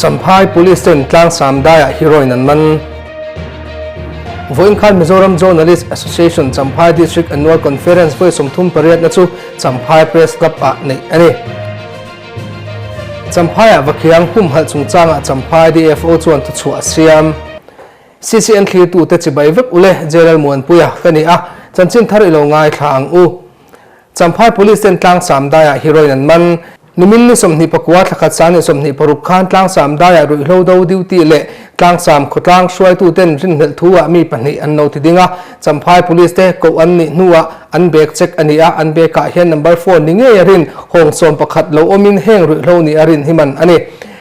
Champhai Police ten Tlangsam daiah heroin an man. Vawiin khan Mizoram Journalist Association Champhai District Annual Conference vawi 38 na chu Champhai Press Club ah neih a ni. Champhaiah Vakhiang humhalh chungchangah Champhai DFO chuan thuchhuah a siam. CCN thlirtute chibai vek ule General Muanpuia ka ni a, chanchin thar i lo ngaithla ang u. Champhai Police ten Tlangsam daiah heroin an man. Nimin ni 24 thlakhat sang ni 26 khan Tlangsam daiah ruihhlo do duty leh Tlangsam khawtlang hruaituten rinhlelh thu-ah mi pahnih an lo ti ding a. Champhai Police te koh an nih hnuah an bag check a ni a, an bag-ah hian number phone ni ngei a rin hawng 11 lo awmin heng ruihhlo nih a rin hi man a ni.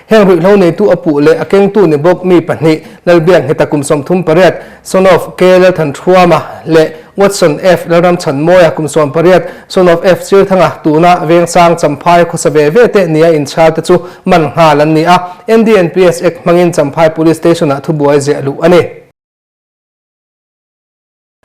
Heng ruihhlo neitu a puh leh a kengtu ni bawk mi pahnih Lalbiak Ngheta kum 38, son of K Lalthanṭhuama leh Watson F Lalramchhanmawia kum 18, son of F Chirthanga tuna Vengsang Champhai khawsa ve ve te nia inchhar te chu man nghal an ni a, NDNPS Act hmangin Champhai Police Station ah thubuai ziah luh a ni.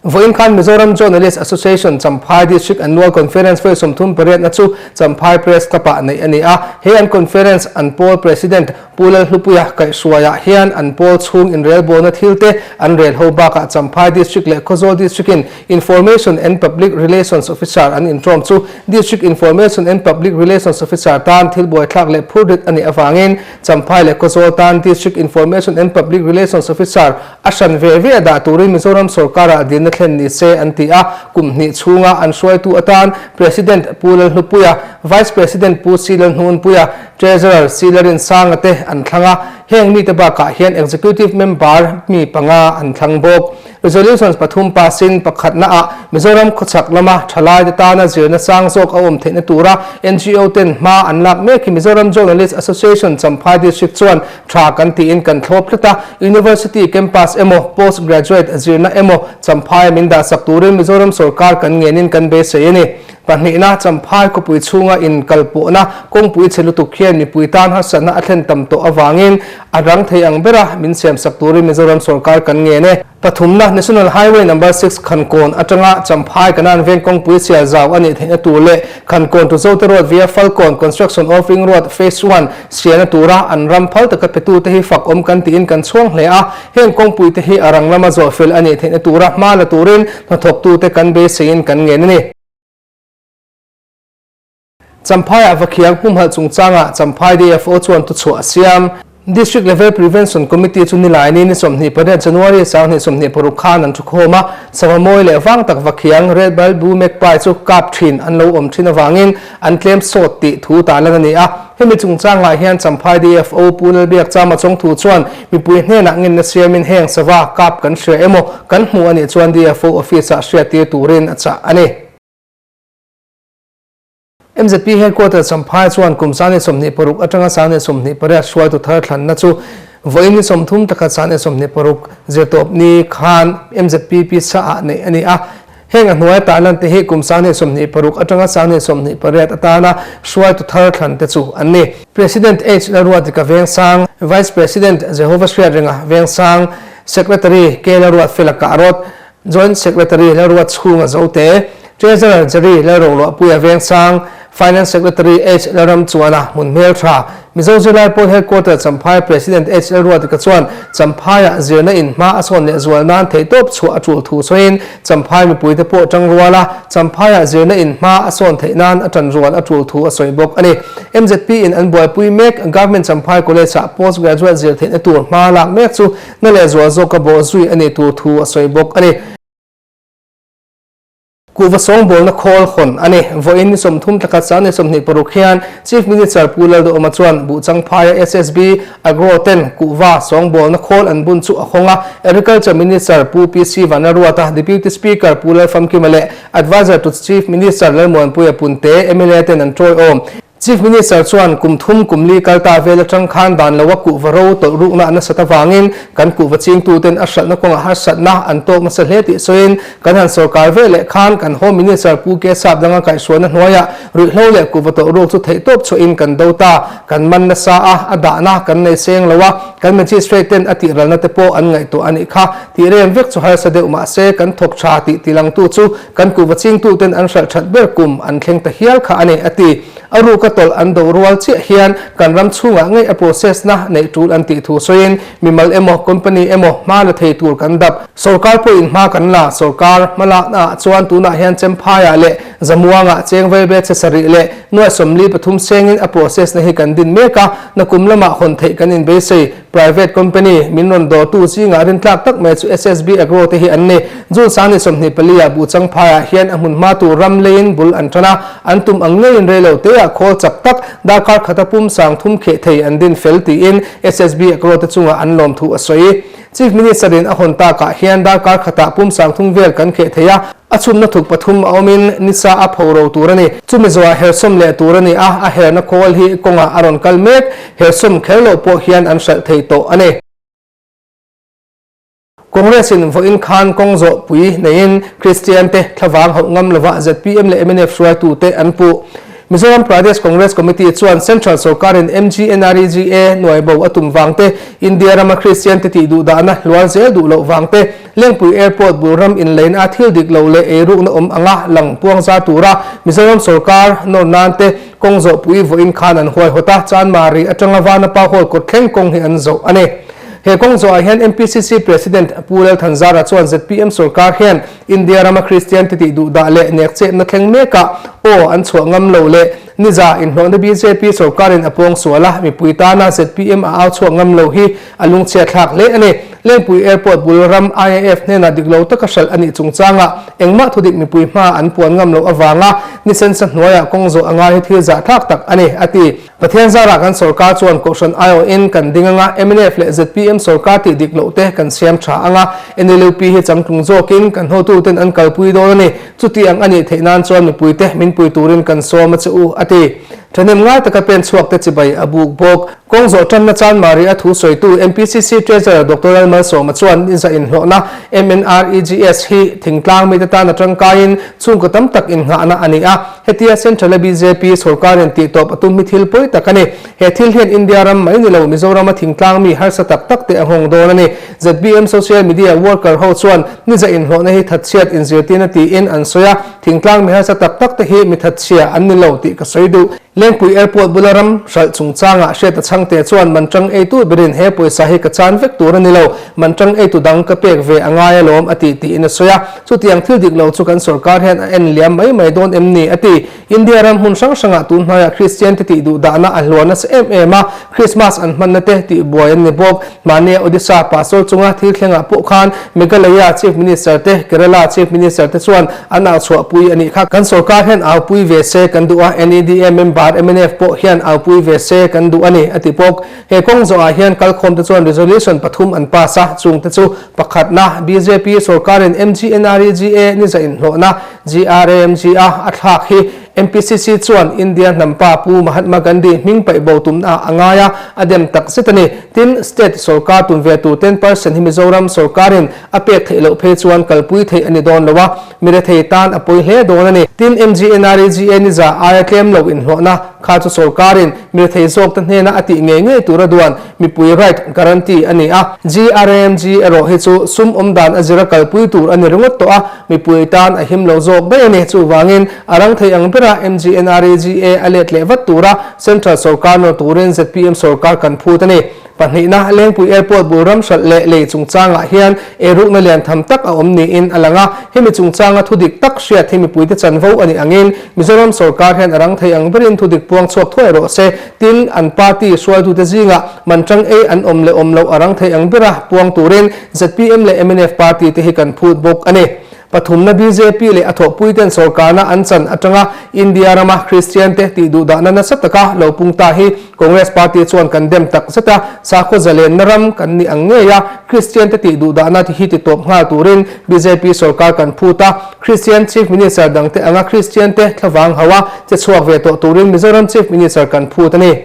Vawiin khan Mizoram Journalist Association Champhai District Annual Conference vawi 38 na chu Champhai Press Club ah neih a ni a. He an conference an pawl President Pu Lalhlupuia kaihhruaiah hian an pawl chhung inrelbawlna thil te an rel ho bakah Champhai District leh Khawzawl District in Information and Public Relations Officer an intawm chu District Information and Public Relations Officer tan thil buaithlak leh phurrit a nih avangin Champhai leh Khawzawl tan District Information and Public Relations Officer A hran ve ve a dah turin Mizoram sorkarah dilna thlen ni se an ti a, kum hnih chhunga an hruaitu atan President Pu Lalhlupuia, Vice President Pu Si Lalhnunpuia, Treasurer Si Larinsanga te an thlang a, heng mite bakah hian Executive Member mi panga an thlang bawk. Resolutions pathum passin pakhatna ah Mizoram khawchhak lama thalaite tana zirna sang zawk a awm theihna tura NGO ten hma an lak mek hi Mizoram Journalist Association Champhai District chuan Tha kan tiin kan thlawp tlat a, University campus emaw, post graduate zirna emaw Champhai min dahsak turin Mizoram sorkar kan ngenin kan beisei a ni. Pahnihna, Champhai khawpui chhunga inkalpawhna kawngpui chhe lutuk hian mipui tan harsatna a thlen tam tawh avangin a rang thei ang bera min siamsak turin Mizoram sorkar kan ngen e. Pathumna, National Highway Number Six Khankawn atanga Champhai Kanan veng kawngpui chhiar zau a nih theihna tur leh Khankawn to Zote Road via Falkawn Construction of Ring Road Phase One siana tura an ram phal taka petute hi fak awm kan tiin kan chhuang hle a, heng kawngpui te hi a rang lama zawh fel a nih theihna tura hma la turin hnathawktute kan beiseiin kan ngen a ni. Champhaiah Vakhiang humhalh chungchangah Champhai DFO chuan thuchhuah a siam. District Level Prevention Committee chu nilaini ni 28 January 2026 khan an thukhawm a, sava mawi leh vang tak Vakhiang, Red Balbu Magpie chu kap thin an lo awm thin avangin an tlem sawt tih thu tarlan a ni a. Hemi chungchangah hian Champhai DFO Pu Lalbiak Chama Chawngthu chuan mipui hnenah ngenna siamin heng sava kap kan hria emaw kan hmuh a nih chuan DFO office-ah hriattir turin a chah a ni. MZP Headquarter Champhai chuan kum 26 atanga 28 hruaitu thar thlanna chu vawiin ni 30 takhat 26 zirtawp ni khan MZP pisa ah neih a ni a. Heng a hnuai tarlan te hi kum 26 atanga 28 atana hruaitu thar thlan te chu an ni. President H Lalruatika Vengsang, Vice President Jehovah Hriatrenga Vengsang, Secretary K Lalruatfela Kahrawt, Joint Secretary Lalruat Chhunga Zote, Treasurer Jerry Lalrohluahpuia Vengsang, Finance Secretary H Lalramchuana hmun hmeltha, Mizo Zirlai Pawl Headquarter Champhai President H Lalruatika chuan Champhaiah zirna in hma a sawn leh zual nan theihtawp chhuah a tul thu sawiin Champhai mipuite pawh tang rual a, Champhaiah zirna in hma a sawn theih nan a tan rual a tul thu a sawi bawk a ni. MZP in an buaipui mek Government Champhai College-ah Post Graduate zir theihna tur hma lak mek chu Na leh zual zawk a bawh zui a nih tur thu a sawi bawk a ni. Kuhva sawngbawlna khawl hawn a ni. Vawiin ni 30 tlakhat sang ni 26 hian Chief Minister Pu Lalduhawma chuan Buhchangphaia SSB Agro ten kuhva sawngbawlna khawl an bun chu a hawng a. Agriculture Minister Pu PC Vanaruata, Deputy Speaker Pu Lalfamkima leh Adviser to Chief Minister Lalmuanpuia Punte mla ten an tawiawm. Chief Minister chuan kum thum kum li kal ta vel atang khan dan loa kuhva ro tawlh rukna a nasat avangin kan kuhva chingtuten a hralhna kawngah harsatna an tawk nasa hle tih sawiin kan han sorkar ve leh khan kan Home Minister Pu K Sap danga kaihhruaina hnuaiah ruihhlo leh kuhva tawlh ruk chu theihtawp chhuahin kan do ta, kan man nasa a, a dahna kan nei seng lo a, kan Magistrate ten a tihralna te pawh an ngaihtuah a nih kha tih rem vek chu harsa deuh mahse kan thawk tha tih tilangtu chu Kan kuhva chingtuten an hralh that ber kum an thleng ta hial kha a ni, a ti. A ruk a Eiruk a tawlh an do rual chiah hian kan ram chhungah ngei a process na neih tul an tih thu sawiin mimal emaw company emaw hma la thei tur kan dap. Sorkar pawhin hma kan la, sorkar hmalakna ah chuan tunah hian Chemphaiah leh Zamuangah cheng veibe che sarih leh nuai 43 sengin a process na hi kan din mek a, nakum lamah hawn theih kan inbeisei. Private company min rawn dawrtu zingah rintlak tak mai chu SSB Agro te hi an ni. June sangni 24 ah Buhchang phaiah hian a hmun hma tur ram leiin bul an tan a, an tum ang ngeiin reilo teah khawl chak tak darkar khata pum 3000 kheh thei an din fel tiin SSB Agro te chungah an lawm thu a sawi. Chief Minister in a hawn takah hian darkar khatah pum 3000 vel kan kheh thei a, a chhumna thuk pathum a awmin nisa a pho ro tur a ni. Chumi zawhah hersawm leh tur a ni a, a herna khawl hi kawngah a rawn kal mek. Hersawm kher loh pawh hian an hralh thei tawh a ni. Congress in vawiin khan kawng zawh pui neiin Kristian te thlavang hauh ngam lova zpm leh mnf hruaitute an puh. Mizoram Pradesh Congress Committee chuan Central sorkarin MGNREGA nuaibo a tum vang te, India rama Kristian te tih duhdahna hluar zel duh loh vang te, Lengpui Airport bul ram inleina a thil dik lo leh eirukna awm anga lang puang zar tura Mizoram sorkar nawr nan te kawng zawh pui vawiin khan an huaihawt a, Chanmari atanga Vanapa Hall kawt thleng kawng hi an zawh a ni. He kawng zawhah hian MPCC President Pu Lalthanzara chuan zpm sorkar hian India rama Kristian te tih duhdah leh nekchepna thleng mekah aw an chhuah ngam lo leh niza inhlawhna bjp sorkarin a puang sual a, mipui tana zpm a au chhuak ngam lo hi a lungchhiat thlak hle a ni. Lengpui Airport bul ram IAF hnenah dik lo taka hralh a nih chungchangah engmah thudik mipui hma an puan ngam loh avanga nisensa hnuaiah kawng zawh a ngai hi thil zahthlak tak a ni, a ti. Pathian zarah kan sorkar chuan Kohhran aiawhin kan ding anga, mnf leh zpm sorkar tih dik loh te kan siam tha anga, NLUP hi changtlung zawkin kan hotuten an kalpui dawn a ni. Chuti ang a nih theih nan chuan mipuite min pui turin kan sawm a che u, a ti. Thahnem ngai taka pen chhuak te chibai a buk bawk. Kawng zawh tanna Chanmari a thu sawitu MPCC Treasurer Doctor Lalmalsawma chuan ni za inhlawhna MNREGS hi thingtlang mite tan a tangkaiin chhungkaw tam tak innghahna a ni a. Hetia Central-a bjp sorkarin tihtawp a tum hi thil pawi tak a ni. He thil hian India ram mai ni lo Mizorama thingtlang mi harsa tak tak te a nghawng dawn a ni. Zpm social media worker ho chuan ni za inhlawhna hi thatchhiat inzirtirna tiin an sawi a, thingtlang mi harsa tak tak te hi mi thatchhia an ni lo tih ka sawi duh. Lengpui Airport bula ram hralh chungchangah Hriata Chhangte chuan Manchang eitu berin he pawisa hi ka chan vek tur a ni lo, Manchang eitu dang ka pek ve a ngai alawm a ti tiin a sawi a. Chutiang thil dik lo chu kan sorkar hian a en liam mai mai dawn em ni? a ti. India ram hmun hrang hrangah tun hnaiah Kristian te tih duh dahna a hluar nasa em em a, Krismas an hmanna te tih buai an ni bawk. Mahnia Odisha pastor chunga thil thlengah pawh khan Meghalaya Chief Minister te, Kerala Chief Minister te chuan an au chhuahpui a nih kha. Kan sorkar hian aupui ve se kan duh a, NEDA member mnf pawh hian aupui ve se kan duh a ni, a ti bawk. He kawng zawhah hian kalkhawmte chuan resolution pathum an pass a, chungte chu pakhatna, bjp sorkarin MGNREGA ni za inhlawhna, GRAMG-a a thlak hi MPCC chuan India hnampa Pu Mahatma Gandhi hming paih bo tumna ah a ngai a, a dem tak zet a ni. Tin, state sorkar tum ve tur 10% hi Mizoram sorkarin a pek theih loh phei chuan kalpui theih a ni dawn lo a, mi rethei tan a pawi hle dawn a ni. Tin, MGNREGA ni za aia tlem lo inhlawhna kha chu sorkarin mi rethei zawkte hnena a tih ngei ngei tur a duan mipui right guarantee a ni a. GRAMG erawh hi chu sum awm dan a zira kalpui tur a ni ringawt tawh a, Mipui tan a him lo zawk daih a ni. Chuvangin, a rang thei ang bera MGNREGA a let leh vat tura Central sorkar nawr turin zpm sorkar kan phut a ni. Pahnihna, Lengpui Airport bul ram hralh leh lei chungchangah hian eirukna lian tham tak a awm niin a lang a. Hemi chungchanga thudik tak hriat hi mipuite chanvo a nih angin Mizoram sorkar hian a rang thei ang berin thudik puang chhuak thuai rawh se. Tin, an party hruaitute zingah manchang ei an awm leh awm loh a rang thei ang bera puang turin zpm leh mnf party te hi kan phut bawk a ni. Pathumna bjp leh a thawhpuiten sorkarna an chan atanga India rama Kristian te tih duhdahna nasa taka lo pung ta hi Congress party chuan kan dem tak zet a, sakhaw zalenna ram kan nih ang ngei a, Kristian te tih duhdahna hi ti tawp nghal turin bjp sorkar kan phut a, Kristian Chief Minister dangte anga Kristian te thlavang hauh a che chhuak ve tawh turin Mizoram Chief Minister kan phut a ni.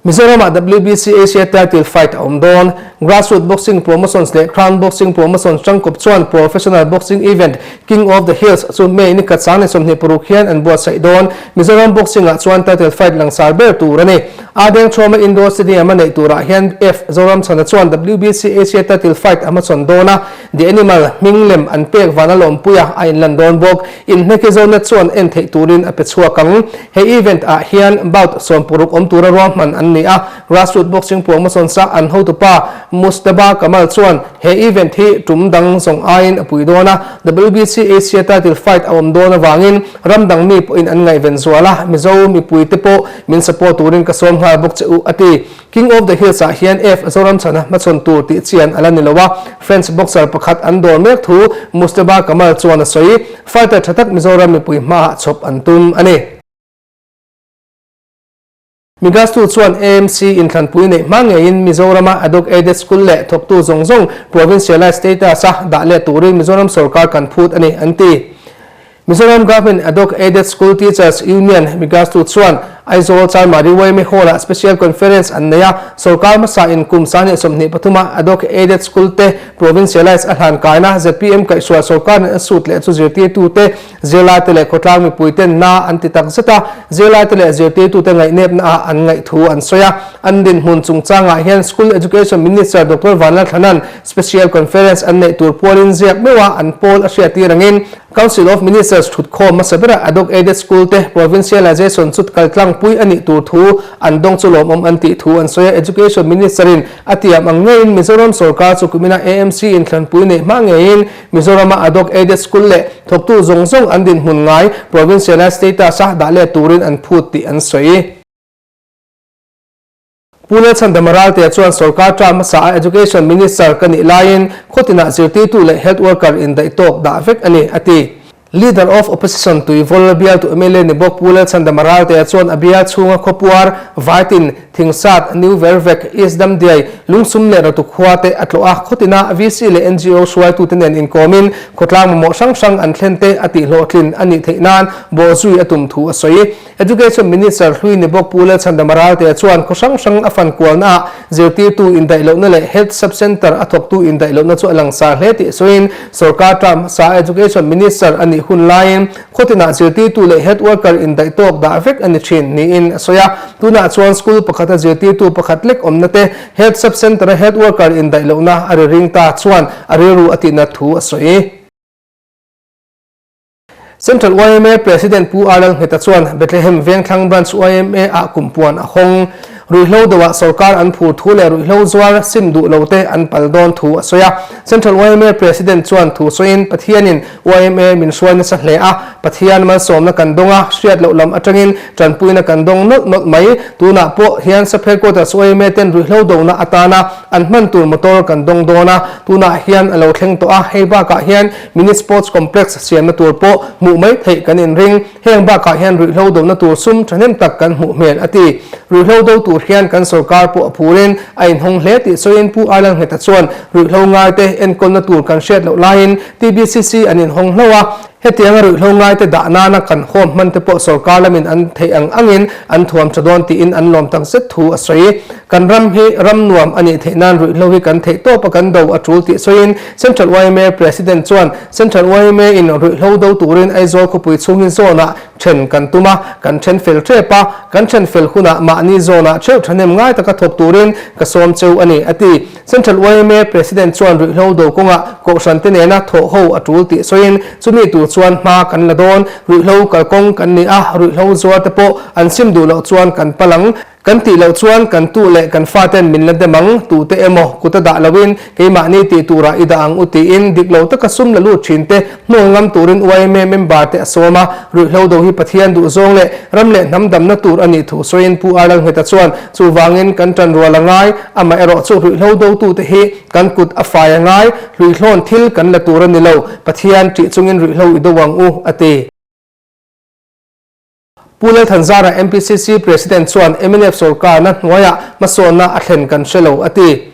Mizoramah WBC Asia Title Fight a awm dawn. Grassroot Boxing Promotions leh Crown Boxing Promotions tangkawp chuan Professional Boxing Event King of the Hills chu May ni khat 2026 hian an buatsaih dawn. Mizoram Boxing-ah chuan title fight langsar ber tur a ni. Adeng Chhawma Indoor Stadium a neih turah hian F Zoramchhana chuan WBC Asia Title Fight a hmachhawn dawn a, The Animal hming lem an pek vana lawmpuia a inlan dawn bawk. Inhneki Zonet chuan en theih turin a pe chhuak ang. He event ah hian bout 16 awm tura ruahman an ni a, grassroot boxing promotion sa an hotupa Mustaba Kamal chuan he event hi tum dang zawng aiin a pui dawn a, WBC Asia title fight a awm dawn avangin ram dang mi pawhin an ngaihven zual a, Mizo mipui te pawh min support turin ka sawm nghal bawk che u a ti. King of the Hills ah hian F Zoramchhana hmachhawn tur tih chian a la ni lo a, French boxer pakhat an dawr mek thu Mustaba Kamal chuan a sawi. Fighter tha tak Mizoram mipui hmaah chhawp an tum a ni. Migastu chuan AMC inthlanpui neih hma ngeiin Mizorama Adhoc Aided School leh thawktu zawng zawng Provincialized Status-a dah let turin Mizoram sorkar kan phut a ni, an ti. Mizoram Government Adhoc Aided School Teachers Union, Migastu chuan Aizawl Charmari YMA Hall-ah Special Conference an nei a, sorkar hmasa in kum 2023 a Adhoc Aided School te Provincialized a hlan kaina zpm kaihhruai sorkarin a sut leh chu zirtirtute, zirlaite leh khawtlang mipuiten na an ti tak zet a, zirlaite leh zirtirtute ngaihnepna ah an ngaih thu an sawi a. An dinhmun chungchangah hian School Education Minister Doctor Vanlalthlana'n Special Conference an neih tur pualin ziak meuh a an pawl a hriattir angin Council of Ministers thutkhawm hmasa berah Adhoc Aided School te Provincialization chu kaltlangpui a nih tur thu an dawng chu lawmawm an tih thu an sawi a. Education Minister-in a tiam ang ngeiin Mizoram sorkar chu kumina AMC inthlanpui neih hma ngeiin Mizorama Adhoc Aided School leh thawktu zawng zawng an dinhmun ngai Provincialized Status-a dah let turin an phut tih an sawi. Pu Lalchhandama Raltea chuan sorkar term hmasa a Education Minister ka nih laiin khawtinah zirtirtu leh health worker indaih tawk dah vek a ni, a ti. Leader of Opposition Tuivawl bialtu mla ni bawk Pu Lalchhandama Raltea chuan a bial chhunga khawpuar, Vaitin, Thingsat, New Vervek, East Damdiai, Lungsum leh Ratu khua te a tlawh a, khawtina VC leh NGO hruaitute nen inkawmin khawtlang mamawh hrang hrang an thlen te a tihhlawhtlin a nih theih nan bawhzui a tum thu a sawi. Education Minister hlui ni bawk Pu Lalchhandama Raltea chuan khaw hrang hrang a fan kualnaah zirtirtu indaih lohna leh Health Sub-Centre a thawktu indaih lohna chu a langsar hle tih sawiin sorkar term hmasa Education Minister a nih hun laiin khaw tinah zirtirtu leh health worker indaih tawk dah vek a ni thin niin a sawi a. Tunah chuan school pakhata zirtirtu pakhat lek awmna te Health Sub-Centre a health worker indaih lohna a ri ring ta chuan a rilru a tihnat thu a sawi. Central yma President Pu R Lalngheta chuan Bethlehem Vengthlang Branch yma ah kumpuan a hawng. Ruihhlo deuhah sorkar an phur thu leh ruihhlo zuar sim duh lo te an pal dawn thu a sawi a. Central yma President chuan thu sawiin Pathianin yma min hruai nasa hle a, Pathian malsawmna kan dawng a, hriat loh lam atangin tanpuina kan dawng nawlh nawlh mai. Tunah pawh hian Sub Headquarters yma ten ruihhlo dona atana an hman tur motor kan dawng dawn a, tunah hian a lo thleng tawh a, hei bakah hian Mini Sports Complex siamna tur pawh hmuh mai theih kan inring. Heng bakah hian ruihhlo dona tur sum thahnem tak kan hmuh hmel a ti. Ruihhlo do tur hian kan sorkar pawh a phurin a inhawng hle tih sawiin Pu Ailalngheta chuan ruihhlo ngaite enkawlna tur kan hriat loh laiin TBCC an inhawng hlauh a, hetianga ruihhlo ngaite dah nana kan home hman te pawh sorkar lamin an theih ang angin an thuam tha dawn tiin an lawm takzet thu a sawi. Kan ram hi ram nuam a nih theih nan ruihhlo hi kan theih tawp a kan do a tul tih sawiin Central yma President chuan Central yma in ruihhlo do turin Aizawl khawpui chhungin zawnah then kan tum a, kan then fel tep a, kan then fel hunah mahni zawnah theuh thahnem ngai taka thawk turin ka sawm cheu a ni, a ti. Central yma President chuan ruihhlo do kawngah kohhran te nena thawh ho a tul tih sawiin chumi tur chuan hma kan la dawn, ruihhlo kalkawng kan ni a, ruihhlo zuar te pawh an sim duh loh chuan kan palang. Kan tih loh chuan kan tu leh kan faten min la dem ang, tute emaw kut a dah loin keimahni tih turah i dah ang u tiin dik lo taka sum la lut thin te hnual ngam turin yma member te a sawm a. Ruihhlo do hi Pathian duhzawng leh ram leh hnam damna tur a nih thu sawiin Pu Arlalngheta chuan chuvangin kan tan rual a ngai, amah erawh chu ruihhlo dotute hi kan kut a fai a ngai, hluihlawn thil kan la tur a ni lo, Pathian ṭih chungin ruihhlo i do ang u, a ti. Pu Lalthanzara MPCC President chuan mnf sorkarna hnuaiah hmasawnna a thlen kan hre lo a ti.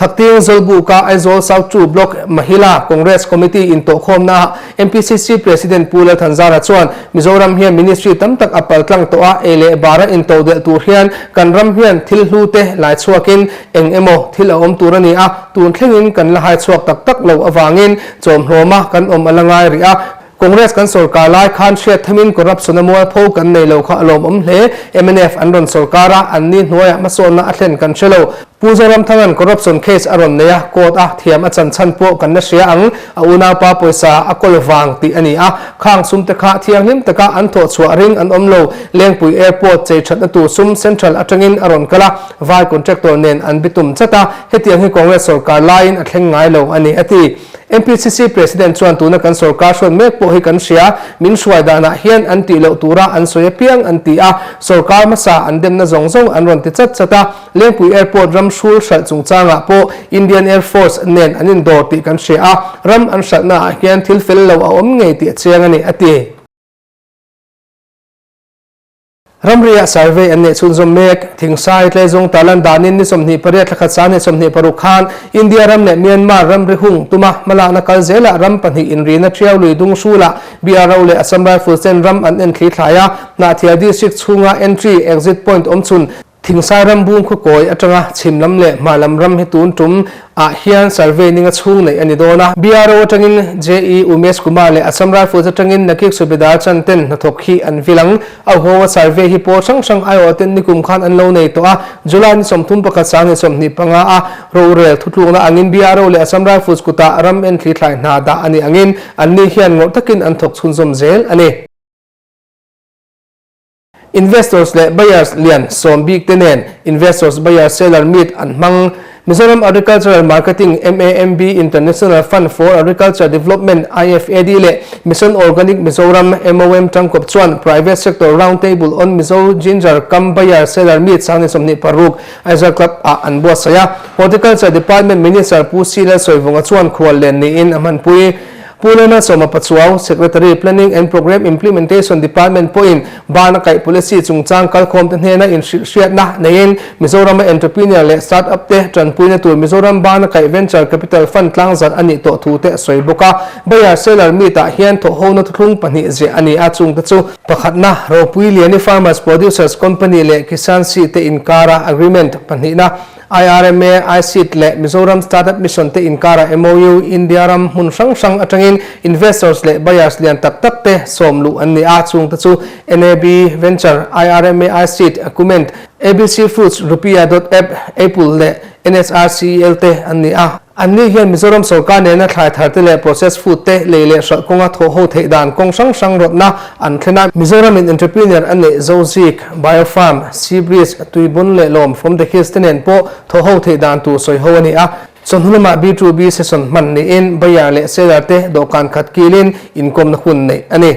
Thakting Zawlbuka Aizawl South Two Block Mahila Congress Committee intawhkhawmnaah MPCC President Pu Lalthanzara chuan Mizoram hian Ministry tam tak a paltlang tawh a, ei leh bara intodelh tur hian kan ram hian thil hlu te lai chhuakin eng emaw thil a awm tur a ni a, tun thlengin kan la hai chhuak tak tak lo avangin chawmhlawma kan awm a la ngai rih a. Congress kan sorkar lai khan hriat thamin corruption a mualpho kan nei lo kha a lawmawm hle. Mnf an rawn sorkar a, anni hnuaiah hmasawnna a thlen kan hre lo. Pu Zoramthanga'n corruption case a rawn nei a, court a thiam a chan chhan pawh kan la hria ang, a unaupa pawisa a kawl vang tih a ni a, khang sum te kha thianghlim taka an thawh chhuah ring an awm lo. Lengpui Airport chei thatna tur sum Central atangin a rawn kal a, vai contractor nen an bitum chat a, hetiang hi Congress sorkar laiin a thleng ngai lo a ni, a ti. MPCC President chuan tuna kan sorkar hrawn mek pawh hi kan hria, min hruai danah hian an tih loh tura an sawi apiang an ti a, sorkar hmasa an demna zawng zawng an rawn ti chat chat a, Lengpui Airport ram hrul hralh chungchangah pawh Indian Air Force nen an indawr tih kan hria a, ram an hralhnaah hian thil fel lo a awm ngei tih a chiang a ni, a ti. Ramriah survey an neih chhunzawm mek. Thingsai Tleizawng Talan danin ni 28 thla khat sang ni 26 khan India ram leh Myanmar ramri hung tuma hmalakna kal zelah ram pahnih inrina Ṭiau lui dung hrulah BRO leh Assam Rifles ten ram an en thli thlai a, Hnahthial District chhunga entry exit point awm chhun Thingsai ram bung khawkawi atanga chhim lam leh hma lam ram hi tun tum ah hian survey ninga chhung neih a ni dawn a. BRO atangin JE Umesh Kumar leh Assam Rifles atangin Nakik Subedar Chan ten hnathawk hi an vil ang. A huaua survey hi pawl hrang hrang aiawh ten nikum khan an lo nei tawh a, July ni 31 sang ni 25 a rorel thutlukna angin BRO leh Assam Rifles kutah ram enthli thlai hna dah a nih angin anni hian ngawrh takin an thawk chhunzawm zel a ni. Investors leh buyers lian sawm bik te nen Investors Buyer Seller Meet an hmang. Mizoram Agricultural Marketing, MAMB, International Fund for Agriculture Development, IFAD, leh Mission Organic Mizoram, MOM, tangkawp chuan Private Sector Round Table on Mizo Ginger Cum Buyer Seller Meet sang ni 26 Aizawl Club ah an buatsaih a. Horticulture Department Minister Pu C Lalsawivunga chuan khual len niin a hmanpui. Pu Lena Sawma Pachuau, Secretary, Planning and Programme Implementation Department pawhin bana kaih policy chungchang kalkhawmte hnena inhrilhhriatna neiin Mizorama entrepreneur leh start-up te tanpuina tur Mizoram bana kaih Venture Capital Fund tlangzarh a nih tawh thu te a sawi bawk a. Buyer Seller Meet-ah hian thawhhona thuthlung pahnih ziah a ni a, chungte chu pakhatna Ropui Liani Farmers Producers Company leh Kisan Si te inkara agreement pahnihna, IRMA, ICIT leh Mizoram Startup Mission te inkarah MOU, India ram hmun hrang hrang atangin investors leh buyers lian tak tak te sawm luh an ni a, chungte chu NAB Venture, IRMA, ICIT, Acument, ABC Fruits, Rupiah dot app, Apple leh NSRCEL te an ni a. Anni hian Mizoram sorkar nena thlai thar te leh processed food te lei leh hralh kawnga thawh ho theih dan kawng hrang hrang rawtna an thlen a. Mizoramin entrepreneur a neih Zozik, Biofarm, Seabreeze, Tuibun leh Lawm from the Hills te nen pawh thawh ho theih dan tur sawi ho a ni a. Chawhnu lamah B2B session hman niin buyer leh seller te dawhkan khat kilin inkawmna hun neih a ni.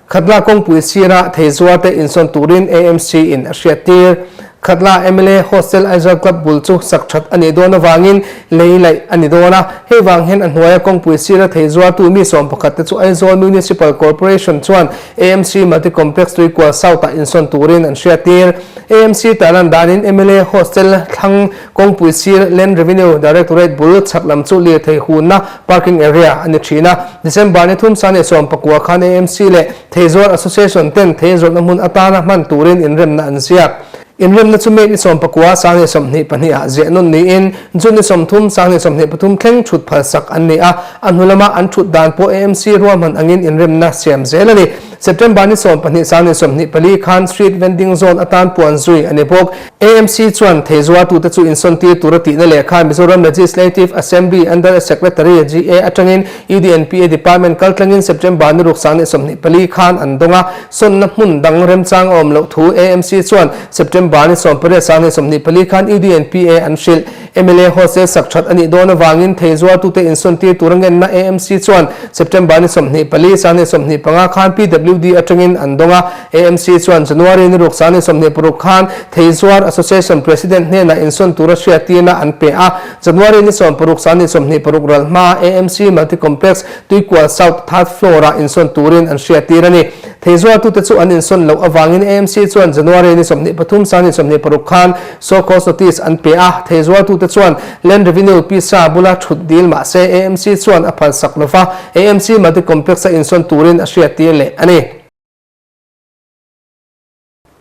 Khatla kawngpui sira thei zuarte insawn turin AMC in a hriattir. Khatla mla Hostel Aizawl Club bul chu sak that a nih dawn avangin lei laih a ni dawn a. Hei vang hian a hnuaia kawngpui sira thei zuartu mi 11 te chu Aizawl Municipal Corporation chuan AMC Multi Complex Tuikual South-ah insawn turin an hriattir. AMC tarlan danin mla Hostel thlang Kawngpui sir Land Revenue Directorate bul chhak lam chu lirthei hunna parking area a ni thin a. December ni thum san leh 19 khan AMC leh Theizuar Association ten thei zawrhna hmun atana hman turin inremna an ziak. Inremna chu May ni 19 sang leh 22 ah ziah nawn niin June ni 30 sang leh 23 thleng thut phalsak an ni a. A hnu lama an thut dan pawh AMC ruahman angin inremna siam zel a ni. September ni 12 sang leh 24 khan street vending zone atan puan zui a ni bawk. AMC chuan thei zuartute chu insawntir tura tihna lehkha Mizoram Legislative Assembly Under Secretary, GA, atangin UDNPA Department kaltlangin September ni ruk sang leh 24 khan an dawng a, sawnna hmun dang remchang a awm loh thu AMC chuan September ni 18 sang leh 24 khan UDNPA an hrilh. Mla hostel sak that a nih dawn avangin thei zuartute insawntir tura ngenna AMC chuan September ni 24 sang leh 25 khan PWD atangin an dawng a, AMC chuan January ni ruk sang ni 26 khan Theizuar Association President hnenah insawn tura hriattirna an pe a. January ni 16 sang ni 26 ral hmaa AMC Multi Complex Tuikual South Third Floor-ah insawn turin an hriattir a ni. Thei zuartute chu an insawn loh avangin AMC chuan January ni 23 sang ni 26 khan show cause notice an pe a. Thei zuartute chuan Land Revenue pisa bula thut dil mah se AMC chuan a phalsak lova, AMC Multi Complex-a insawn turin a hriattir leh a ni.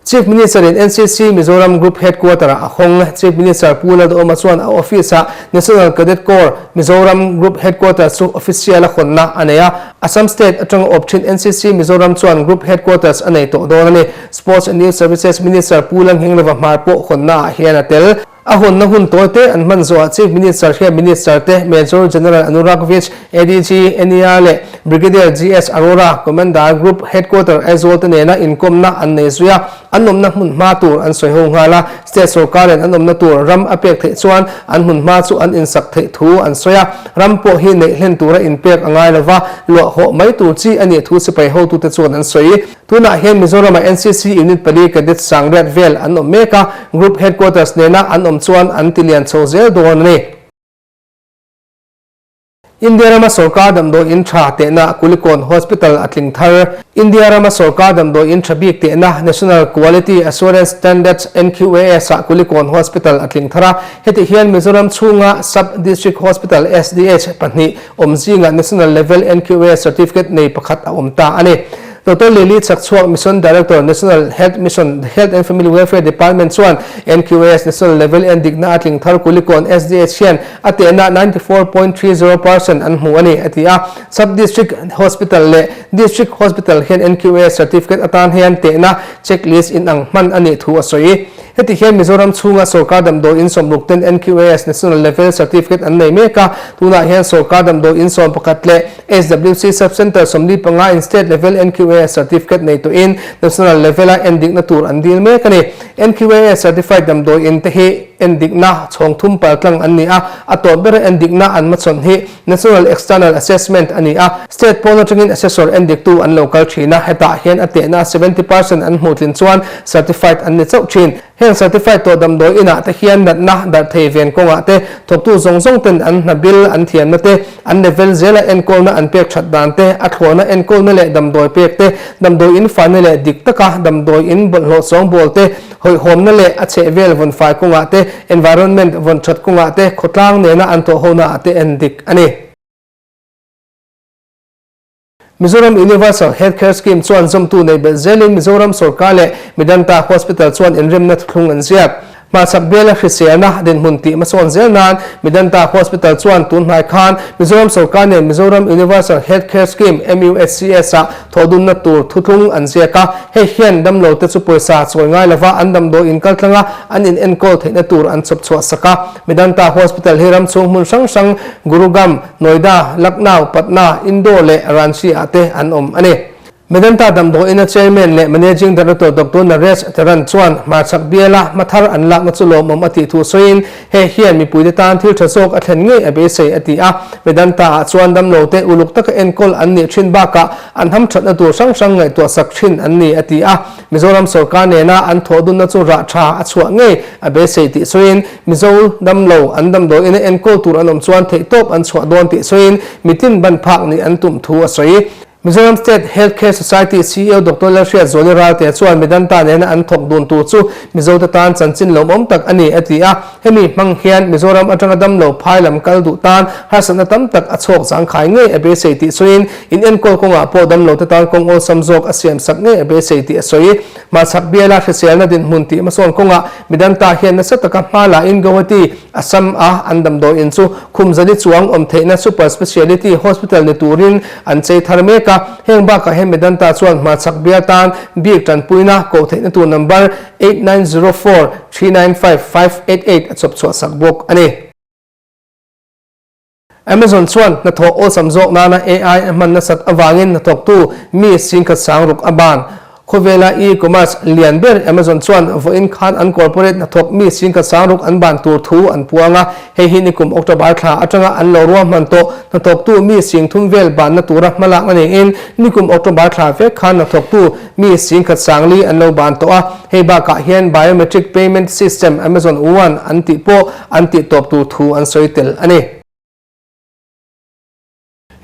Chief Minister-in NCC Mizoram Group Headquarter-ah a hawng. Chief Minister Pu Lalduhoma chuan a office-ah National Cadet Corps Mizoram Group Headquarters chu official-a hawnna a nei a. Assam State atanga awp thin NCC Mizoram chuan Group Headquarters a nei tawh dawn a ni. Sports and Youth Services Minister Pu Lalnghinglova hmar pawh hawnnaah hian a tel. A hawnna hun tawi te an hman zawhah Chief Minister hian Minister te Major General Anurag Vij, ADG, NER leh Brigadier GS Arora, Commander Group Headquarter Aizawl te nena inkawmna an nei zui a, an awmna hmun hma tur an sawi ho nghal a. State sorkarin an awmna tur ram a pek theih chuan an hmun hma chu an insak theih thu an sawi a. Ram pawh hi neih hlen tura inpek a ngai lova, luah hawh mai tur chi a nih thu sipai hotute chuan an sawi. Tunah hian Mizoramah NCC Unit pali Cadet sangriat vel an awm mek a, Group Headquarters nena an awm chuan an ti lian chho zel dawn a ni. India rama sorkar damdawi in tha tehna Kulikawn Hospital a tling thar. India rama sorkar damdawi in tha bik tehna National Quality Assurance Standards, NQAS, ah Kulikawn Hospital a tling thar a. Heti hian Mizoram chhunga Sub District Hospital, SDH, pahnih awm zingah National Level NQA Certificate nei pakhat a awm ta a ni. Doctor Lily Chakchhuak, Mission Director, National Health Mission, Health and Family Welfare Department chuan NQAS National Level en dikna a tling thar Kulikawn SDH hian a tehna 94.30 percent an hmu a ni, a ti a. Sub-District Hospital leh District Hospital hian NQAS Certificate atan hian tehna checklist inang hman a nih thu a sawi. Heti hian Mizoram chhunga sorkar damdawi in sawmruk ten NQAS National Level Certificate an nei mek a, tunah hian sorkar damdawi in sawm pakhat leh HWC Sub Centre 45 in State Level NQAS Certificate nei tawhin National Level a endikna tur an dil mek a ni. NQAS Certified damdawi in te hi endikna chhawng thum paltlang an ni a, a tawp bera endikna an hmachhawn hi National External Assessment a ni a, State pawn atangin assessor endiktu an lo kal thin a, hetah hian a tehna 70% an hmuh tlin chuan certified an ni chauh thin. Heng certified tawh damdawi inah te hian natna darh thei ven kawngah te, thawktu zawng zawng ten an hna bil an thiamna te, an level zela enkawlna an pek that dan te, a thlawhna enkawlna leh damdawi pek te, damdawi in faina leh dik taka damdawi in bawlhhlawh sawngbawl te, Hawihhawmna leh a chhehvel vawnfai kawngah te, environment vawn that kawngah te, khawtlang nena an thawhhonaah te en dik a ni. Mizoram Universal Health Care Scheme chuan zawmtu nei belh zelin Mizoram sorkar leh Medanta Hospital chuan inremna thuthlung an ziak. Hmachak biala hriselna dinhmun tih hmasawn zel nan Medanta Hospital chuan tun hnai khan Mizoram sorkar nen Mizoram Universal Health Care Scheme, MUHCS, ah Thawhdunna tur thuthlung an ziak a, hei hian damlo te chu pawisa chawi ngai lova an damdawi in kaltlang a, an in enkawl theihna tur an chhawp chhuah sak a. Medanta Hospital hi ram chhung hmun hrang hrang Gurugram, Noida, Lucknow, Patna, Indore leh Ranchi ah te an awm a ni. Medanta damdawi ina Chairman leh Managing Director Doctor Naresh Teran chuan hmarchhak biala hmathar an lakna chu lawmawm a tih thu sawiin, Hei hian mipuite tan thil tha zawk a thlen ngei a beisei a ti a. Medanta ah chuan damlo te uluk taka enkawl an nih thin bakah an hamthatna tur hrang hrang ngaihtuah sak thin an ni a ti a. Mizoram sorkar nena an thawhdunna chu rah tha a chhuah ngei a beisei tih sawiin Mizo damlo an damdawiin a enkawl tur an awm chuan theihtawp an chhuah dawn tih sawiin mitin ban phak nih an tum thu a sawi. Mizoram State Health Care Society CEO Doctor Lalhriat Zuali Ralte chuan Medanta nena an thawk dun tur chu Mizote tan chanchin lawmawm tak a ni a ti a. Hemi hmang hian Mizoram atanga damlo phai lam kal duh tan harsatna tam tak a chhawk zangkhai ngei a beisei tih sawiin in enkawl kawngah pawh damlote tan kawng awlsam zawk a siamsak ngei a beisei tih a sawi. Hmachhak biala hriselna dinhmun tih hmasawn kawngah Medanta hian nasa taka hma lahin Guwahati, Assam a an damdawi in chu khum zali chuang awm theihna super speciality hospital ni turin an chei thar mek a. Heng bakah hian Medanta chuan hmachhak bial tan bik tanpuina koh theihna tur number 8904 395 588 a chawp chhuah sak bawk a ni. Amazon chuan hnathawh awlsam zawk nana AI a hman nasat avangin hnathawktu mi singkhat sang ruk a ban. Khawvela e-commerce lian ber Amazon chuan vawiin khan an corporate hnathawk mi singkhat sang ruk an ban tur thu an puang a, hei hi nikum October thla atanga an lo ruahman tawh hnathawktu mi sing thum vel banna tura hmalak a niin nikum October thla vek khan hnathawktu mi singkhat sang li an lo ban tawh a, hei bakah hian biometric payment system Amazon One an tih pawh an tih tawp tur thu an sawi tel a ni.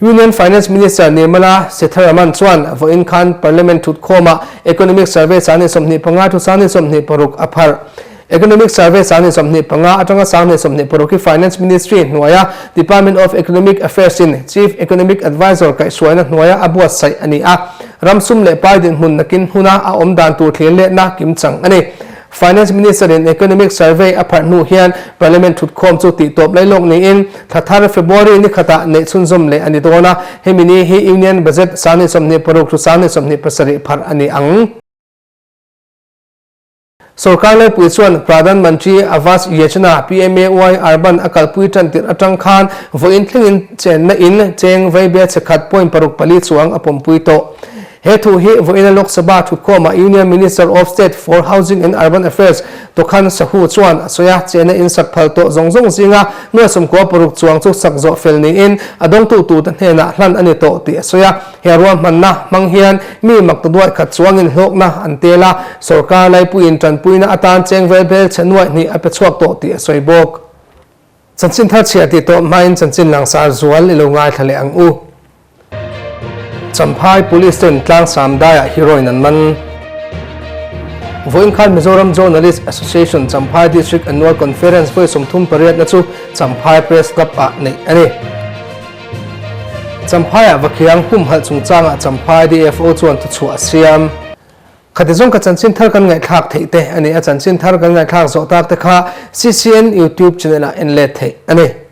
Union Finance Minister Nirmala Sitharaman chuan vawiin khan Parliament thutkhawmah Economic Survey 2025 to 2026 a pharh. Economic Survey 2025 atanga 2026 hi Finance Ministry hnuaia Department of Economic Affairs in Chief Economic Advisor kaihhruaina hnuaia a buatsaih a ni a. Ram sum leh pai dinhmun nakin huna a awm dan tur thlir letna kimchang a ni. Finance Minister in Economic Survey a pharh hnu hian Parliament thutkhawm chu tihtawp lai lawk niin thla thar February ni khatah neih chhunzawm leh a ni dawn a, hemi ni hi Union Budget 2026 to 2027 pharh a ni ang. Sorkar laipui chuan Pradhan Mantri Awas Yojana, PMAY, Urban a kalpui tan tirh atang khan vawiin thlengin chenna in cheng vaibia chhe khat point paruk pali chuang a pawmpui tawh. He thu hi vawiina Lok Sabha thutkhawmah Union Minister of State for Housing and Urban Affairs Tokhan Sahu chuan a sawi a, chenna in sak phal tawh zawng zawng zinga nuai sawmkua paruk chuang chu sak zawh fel niin a dawngtu tute hnenah hlan a ni tawh tih a sawi a. He ruahmanna hmang hian mi makta duai khat chuangin hlawkna an tel a, sorkar laipuiin tanpuina atan cheng vel bel chhe nuaih hnih a pe chhuak tawh tih a sawi bawk. Chanchin thar chhiah tih tawh hmain chanchin langsar zual i lo ngaithla leh ang u. Champhai Police ten tlangsam daiah heroin an man. Vawiin khan Mizoram Journalist Association Champhai District Annual Conference vawi 38 na chu Champhai Press Club ah neih a ni. Champhaiah Vakhiang humhalh chungchangah Champhai DFO chuan thuchhuah a siam. Khati zawng ka chanchin thar kan ngaihthlak theih te a ni a, chanchin thar kan ngaihthlak zawh tak te kha CCN YouTube channel ah en let theih a ni.